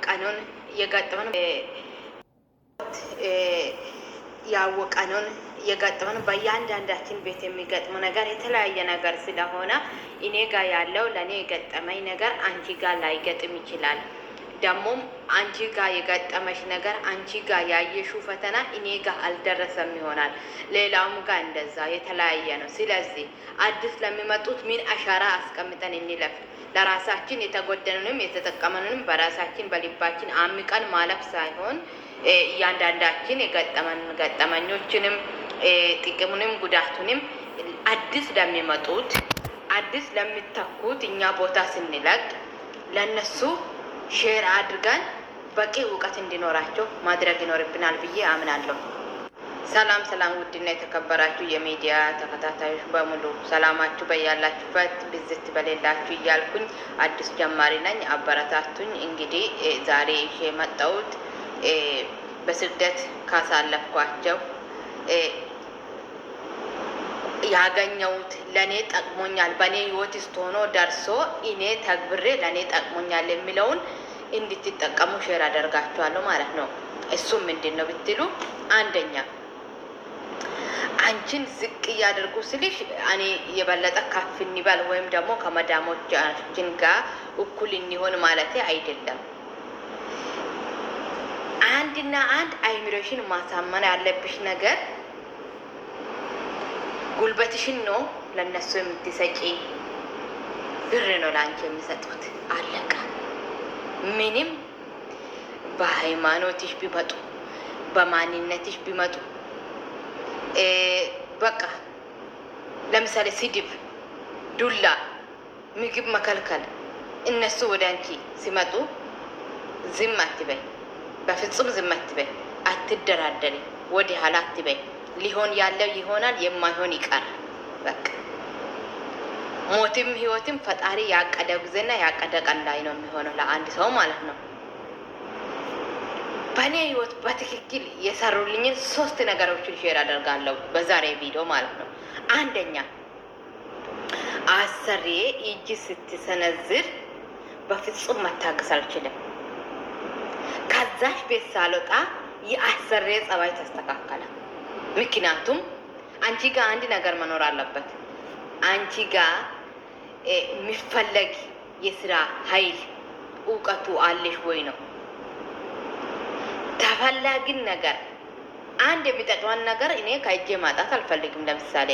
ቀኑን የገጠመን ያወቀነውን የገጠመን በእያንዳንዳችን ቤት የሚገጥመው ነገር የተለያየ ነገር ስለሆነ እኔ ጋር ያለው ለእኔ የገጠመኝ ነገር አንቺ ጋር ላይገጥም ይችላል። ደግሞም አንቺ ጋር የገጠመሽ ነገር፣ አንቺ ጋር ያየሽው ፈተና እኔ ጋር አልደረሰም ይሆናል። ሌላውም ጋር እንደዛ የተለያየ ነው። ስለዚህ አዲስ ለሚመጡት ምን አሻራ አስቀምጠን እንለፍ። ለራሳችን የተጎደኑንም የተጠቀመንንም በራሳችን በልባችን አምቀን ማለፍ ሳይሆን እያንዳንዳችን የገጠመን ገጠመኞችንም ጥቅሙንም ጉዳቱንም አዲስ ለሚመጡት፣ አዲስ ለሚተኩት፣ እኛ ቦታ ስንለቅ ለነሱ share አድርገን በቂ እውቀት እንዲኖራቸው ማድረግ ይኖርብናል ብዬ አምናለሁ። ሰላም ሰላም፣ ውድና የተከበራችሁ የሚዲያ ተከታታዮች በሙሉ ሰላማችሁ በያላችሁበት ብዝት በሌላችሁ እያልኩኝ አዲስ ጀማሪ ነኝ፣ አበረታቱኝ። እንግዲህ ዛሬ ይዤ የመጣሁት በስደት ካሳለፍኳቸው ያገኘሁት ለእኔ ጠቅሞኛል፣ በእኔ ህይወት ውስጥ ሆኖ ደርሶ እኔ ተግብሬ ለእኔ ጠቅሞኛል የሚለውን እንድትጠቀሙ share አደርጋችኋለሁ ማለት ነው። እሱም ምንድን ነው ብትሉ፣ አንደኛ አንቺን ዝቅ እያደርጉ ስልሽ እኔ የበለጠ ከፍ እንበል ወይም ደግሞ ከመዳሞቻችን ጋር እኩል እንሆን ማለት አይደለም። አንድና አንድ አይምሮሽን ማሳመን ያለብሽ ነገር ጉልበትሽን ነው ለነሱ የምትሰጪ፣ ብር ነው ለአንቺ የሚሰጡት። አለቀ። ምንም በሃይማኖትሽ ቢመጡ፣ በማንነትሽ ቢመጡ፣ በቃ ለምሳሌ ስድብ፣ ዱላ፣ ምግብ መከልከል፣ እነሱ ወደ አንቺ ሲመጡ ዝም አትበይ። በፍጹም ዝም አትበይ፣ አትደራደሪ፣ ወደ ኋላ አትበይ። ሊሆን ያለው ይሆናል፣ የማይሆን ይቀራል። በቃ ሞትም ህይወትም ፈጣሪ ያቀደ ጊዜና ያቀደ ቀን ላይ ነው የሚሆነው ለአንድ ሰው ማለት ነው። በእኔ ህይወት በትክክል የሰሩልኝን ሶስት ነገሮችን share አደርጋለሁ በዛሬ ቪዲዮ ማለት ነው። አንደኛ፣ አሰሪዬ እጅ ስትሰነዝር በፍጹም መታገስ አልችልም። ከዛሽ ቤት ሳልወጣ የአሰሪዬ ጸባይ ተስተካከለ። ምክንያቱም አንቺ ጋር አንድ ነገር መኖር አለበት። አንቺ ጋር የሚፈለግ የስራ ኃይል እውቀቱ አለሽ ወይ ነው። ተፈላጊን ነገር፣ አንድ የሚጠቅመን ነገር እኔ ከእጄ ማጣት አልፈልግም። ለምሳሌ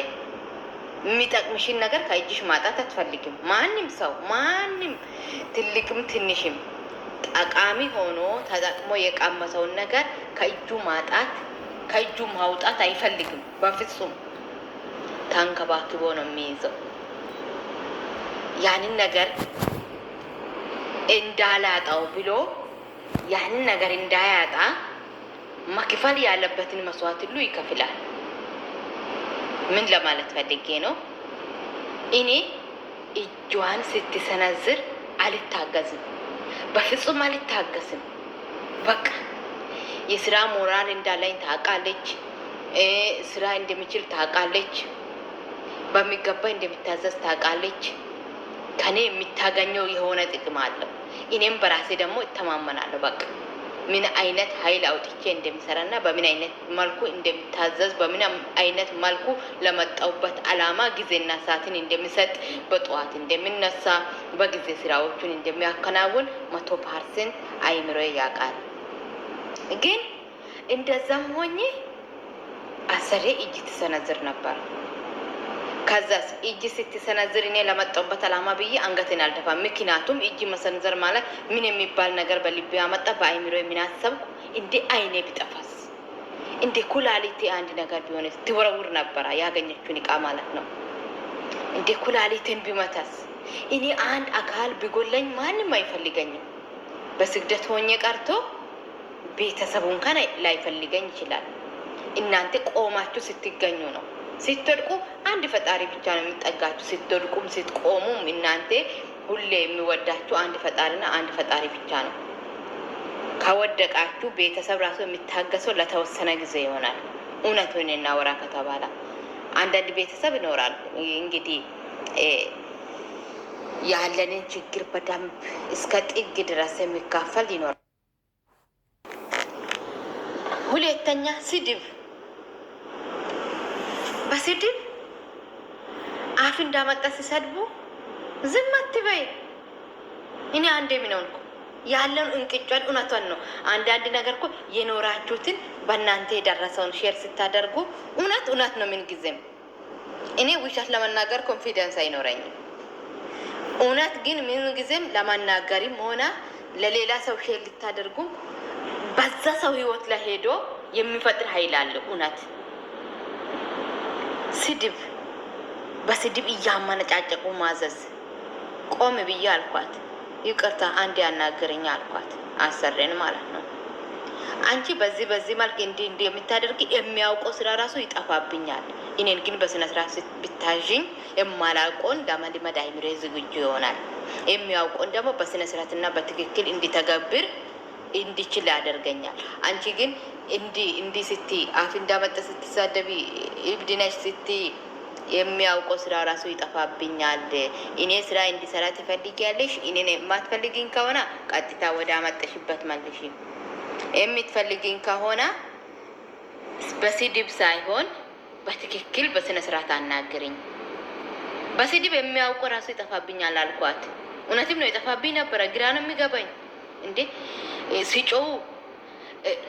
የሚጠቅምሽን ነገር ከእጅሽ ማጣት አትፈልግም። ማንም ሰው፣ ማንም ትልቅም ትንሽም ጠቃሚ ሆኖ ተጠቅሞ የቀመሰውን ነገር ከእጁ ማጣት፣ ከእጁ ማውጣት አይፈልግም። በፍጹም ተንከባክቦ ነው የሚይዘው። ያንን ነገር እንዳላጣው ብሎ፣ ያንን ነገር እንዳያጣ መክፈል ያለበትን መስዋዕት ሁሉ ይከፍላል። ምን ለማለት ፈልጌ ነው? እኔ እጇን ስትሰነዝር አልታገዝም። በፍጹም አልታገስም። በቃ የስራ ሞራል እንዳለኝ ታውቃለች። ስራ እንደሚችል ታውቃለች። በሚገባ እንደሚታዘዝ ታውቃለች። ከኔ የሚታገኘው የሆነ ጥቅም አለው። እኔም በራሴ ደግሞ እተማመናለሁ። በቃ ምን አይነት ኃይል አውጥቼ እንደሚሰራና በምን አይነት መልኩ እንደሚታዘዝ፣ በምን አይነት መልኩ ለመጣውበት አላማ ጊዜና ሰዓትን እንደሚሰጥ፣ በጠዋት እንደሚነሳ፣ በጊዜ ስራዎቹን እንደሚያከናውን 100% አይምሮ ያውቃል። ግን እንደዛም ሆኜ አሰሬ እጅ ትሰነዝር ነበር። ከዛስ እጅ ስትሰነዝር እኔ ለመጣሁበት አላማ ብዬ አንገቴን አልደፋም። ምክንያቱም እጅ መሰንዘር ማለት ምን የሚባል ነገር በልቤ ያመጣ፣ በአይምሮ የሚናሰብኩ እንዴ አይኔ ቢጠፋስ፣ እንዴ ኩላሊቴ አንድ ነገር ቢሆንስ፣ ትወረውር ነበረ ያገኘችውን እቃ ማለት ነው። እንዴ ኩላሊቴን ቢመታስ፣ እኔ አንድ አካል ቢጎለኝ ማንም አይፈልገኝም። በስግደት ሆኜ ቀርቶ ቤተሰቡ እንኳን ላይፈልገኝ ይችላል። እናንተ ቆማችሁ ስትገኙ ነው። ስትወድቁ አንድ ፈጣሪ ብቻ ነው የሚጠጋችሁ። ስትወድቁም ስትቆሙም እናንተ ሁሌ የሚወዳችሁ አንድ ፈጣሪና አንድ ፈጣሪ ብቻ ነው። ከወደቃችሁ ቤተሰብ ራሱ የሚታገሰው ለተወሰነ ጊዜ ይሆናል። እውነቱን እናወራ ከተባለ አንዳንድ ቤተሰብ ይኖራል፣ እንግዲህ ያለንን ችግር በደንብ እስከ ጥግ ድረስ የሚካፈል ይኖራል። ሁለተኛ ስድብ፣ በስድብ አፍ እንዳመጣ ሲሰድቡ ዝም አትበይ። እኔ አንዴ ምን እኮ ያለውን እንቅጯን እውነቷን ነው። አንዳንድ ነገር እኮ የኖራችሁትን በእናንተ የደረሰውን share ስታደርጉ እውነት እውነት ነው። ምን ጊዜም እኔ ውሸት ለመናገር confidence አይኖረኝም። እውነት ግን ምን ጊዜም ለመናገርም ሆነ ለሌላ ሰው share ልታደርጉ በዛ ሰው ህይወት ላይ ሄዶ የሚፈጥር ኃይል አለው። እውነት ስድብ በስድብ እያመነጫጨቁ ማዘዝ። ቆም ብዬ አልኳት። ይቅርታ አንድ ያናግርኝ አልኳት። አሰሬን ማለት ነው። አንቺ በዚህ በዚህ መልክ እንዲህ እንዲህ የምታደርጊ የሚያውቀው ስራ ራሱ ይጠፋብኛል። እኔን ግን በስነ ስርዓት ብታዥኝ የማላውቀውን ለመልመድ አይምሬ ዝግጁ ይሆናል። የሚያውቀውን ደግሞ በስነ ስርዓትና በትክክል እንዲተገብር እንዲችል ያደርገኛል። አንቺ ግን እንዲህ እንዲህ ስትይ፣ አፍ እንዳመጣ ስትሳደቢ፣ እብድ ነሽ ስትይ የሚያውቀው ስራ ራሱ ይጠፋብኛል። እኔ ስራ እንዲሰራ ትፈልጊያለሽ? እኔን የማትፈልግኝ ከሆነ ቀጥታ ወደ አመጣሽበት መልሽ። የምትፈልግኝ ከሆነ በስድብ ሳይሆን በትክክል በስነ ስርዓት አናግርኝ። በስድብ የሚያውቀው ራሱ ይጠፋብኛል አልኳት። እውነትም ነው ይጠፋብኝ ነበረ። ግራ ነው የሚገባኝ። እንዴ ሲጮው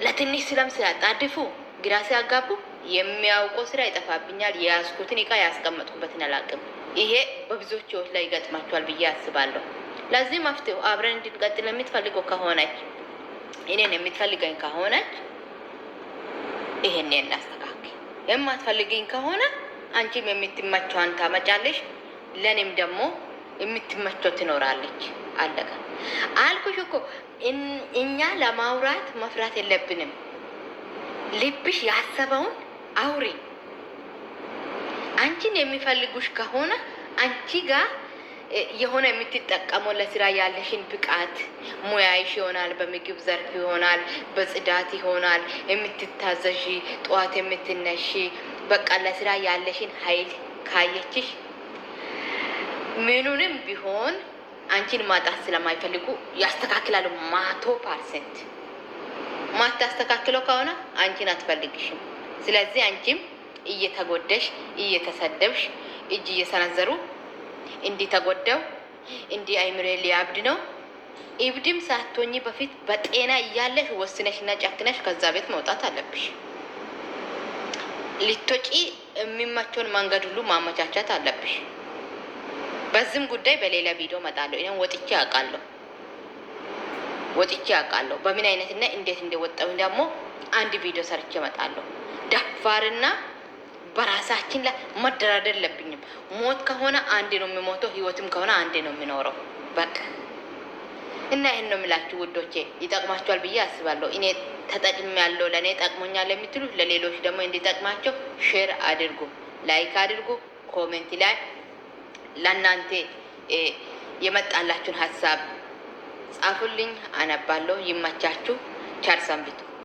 ለትንሽ ስለም ሲያጣድፉ ግራ ሲያጋቡ የሚያውቀው ስራ ይጠፋብኛል። የያዝኩትን እቃ ያስቀመጥኩበትን አላውቅም። ይሄ በብዙዎች ህይወት ላይ ይገጥማቸዋል ብዬ አስባለሁ። ለዚህ መፍትሄው አብረን እንድንቀጥል የምትፈልገው ከሆነች፣ እኔን የምትፈልገኝ ከሆነች ይሄን እናስተካክል። የማትፈልገኝ ከሆነ አንቺም የምትመቸዋን ታመጫለሽ፣ ለእኔም ደግሞ የምትመቸው ትኖራለች። አለቀ። አልኩሽ እኮ እኛ ለማውራት መፍራት የለብንም። ልብሽ ያሰበውን አውሪ። አንቺን የሚፈልጉሽ ከሆነ አንቺ ጋር የሆነ የምትጠቀመው ለስራ ያለሽን ብቃት ሙያይሽ ይሆናል፣ በምግብ ዘርፍ ይሆናል፣ በጽዳት ይሆናል። የምትታዘዢ፣ ጠዋት የምትነሺ፣ በቃ ለስራ ያለሽን ኃይል ካየችሽ ምኑንም ቢሆን አንቺን ማጣት ስለማይፈልጉ ያስተካክላሉ። 100%። ማታስተካክለው ከሆነ አንቺን አትፈልግሽም። ስለዚህ አንቺም እየተጎደሽ እየተሰደብሽ እጅ እየሰነዘሩ እንዲህ ተጎዳው፣ እንዲህ አይምሬ ሊያብድ ነው። እብድም ሳትሆኚ በፊት በጤና እያለሽ ወስነሽ እና ጨክነሽ ከዛ ቤት መውጣት አለብሽ። ልትወጪ የሚመቸውን መንገድ ሁሉ ማመቻቸት አለብሽ። በዚህም ጉዳይ በሌላ ቪዲዮ እመጣለሁ። እኔም ወጥቼ አውቃለሁ፣ ወጥቼ አውቃለሁ። በምን አይነትና እንዴት እንደወጣሁኝ ደግሞ አንድ ቪዲዮ ሰርቼ እመጣለሁ። ደፋርና በራሳችን ላይ መደራደር የለብኝም። ሞት ከሆነ አንዴ ነው የሚሞተው፣ ህይወትም ከሆነ አንዴ ነው የሚኖረው። በቃ እና ይህን ነው የምላችሁ ውዶቼ፣ ይጠቅማችኋል ብዬ አስባለሁ። እኔ ተጠቅሜያለሁ፣ ለእኔ ጠቅሞኛል የምትሉት ለሌሎች ደግሞ እንዲጠቅማቸው share አድርጉ፣ like አድርጉ፣ comment ላይ ለእናንተ የመጣላችሁን ሀሳብ ጻፉልኝ፣ አነባለሁ። ይመቻችሁ። ቸር ሰንብቱ።